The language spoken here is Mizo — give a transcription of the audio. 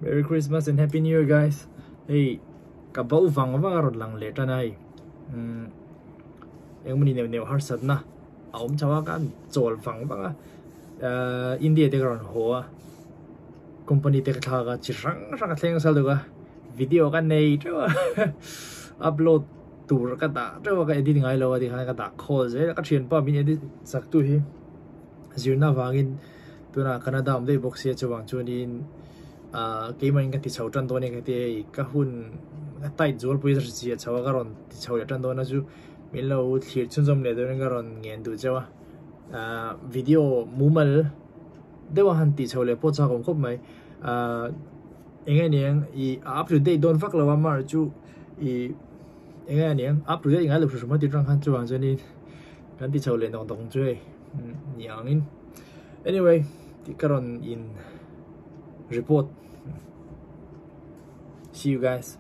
Merry Christmas and Happy New Year guys. Hei ka bo vang vang a rawn lang leh tan a hei. Umm engmawni neuh neuh harsatna a awm chho a ka chawl vang vang a. Ahh India te ka rawn haw a company te ka thlak a chi hrang hrang a thleng nasa deuh a video ka nei teuh a upload tur ka dah teuh a ka edit ngai lo a tikhan ka dah khawl zel a ka thianpa min edit sak tu hi zirna vangin Tunah Canada awm daih bawk sia chuvang chuanin ah keimahin ka ti chho tan dawn e ka ti hei ka hun ka tight zual pui zia chho a ka rawn ti chho leh tan dawn a chu min lo thlir chhunzawm leh deuhin ka rawn ngen duh cheu a ah video mumal deuh a han tih chho leh pawh chak awm khawp mai ah eng nge niang ih a up to date dawn vak lo a mar chu ih eng nge niang up to date ngai lo hrim hrim a ti tang khan chuvang chuanin kan ti chho leh nawk nawk ang chu hei ni angin. Anyway, tih ka rawn in report. See you guys.